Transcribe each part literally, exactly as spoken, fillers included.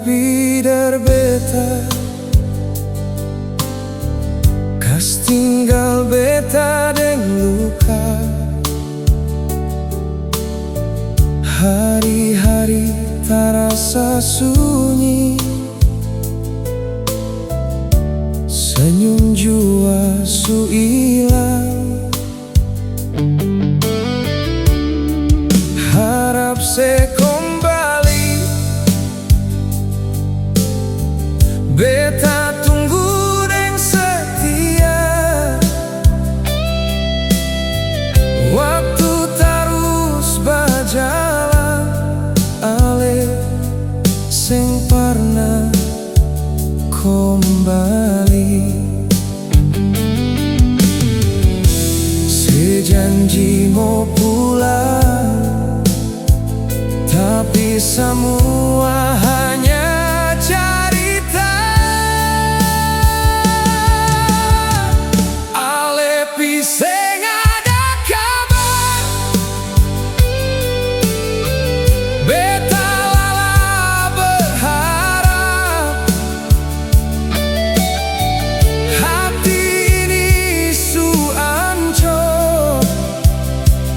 Leader beta, kas tinggal beta deng luka. Hari-hari tarasa sunyi, senyum jua su ilang. Harap se kombali, beta tunggu deng setia. Waktu tarus bajalang, ale seng parna kombali. Se janji mo pulang, tapi samua hanya carita. Ale pi seng ada kabar, beta lala berharap. Hati ini su ancor,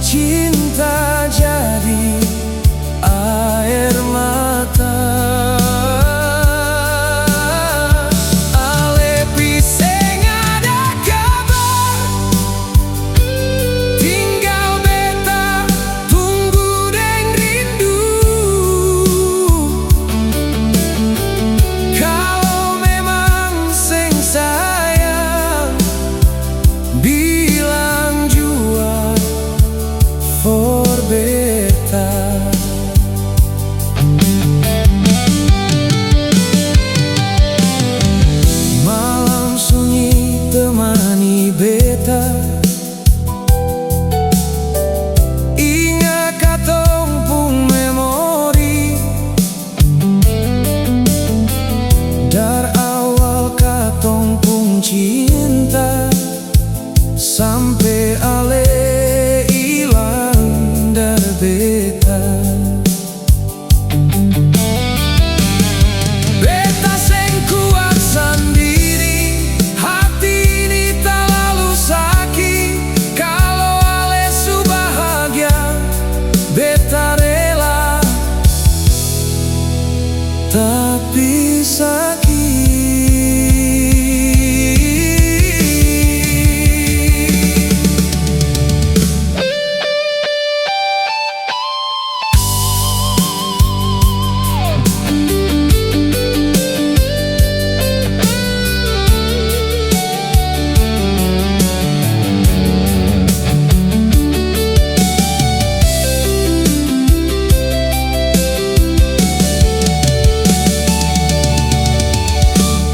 cinta jadi aer mata. Ale pi seng ada kabar, tinggal beta tunggu deng rindu. Kalo memang seng sayang, bilang jua for beta. Malam sunyi temani beta, inga katong pung memori. Dari awal katong pung cinta, sampe ale ilang dari beta. Beta seng kuat sandiri, hati ini talalu saki. Kalo ale su bahagia, beta rela, tapi saki.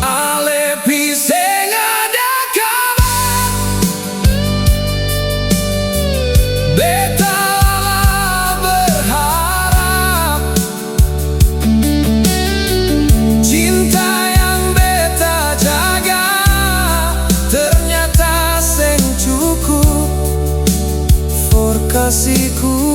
Ale pi seng ada kabar, beta la berharap. Cinta yang beta jaga ternyata seng cukup for kasiku.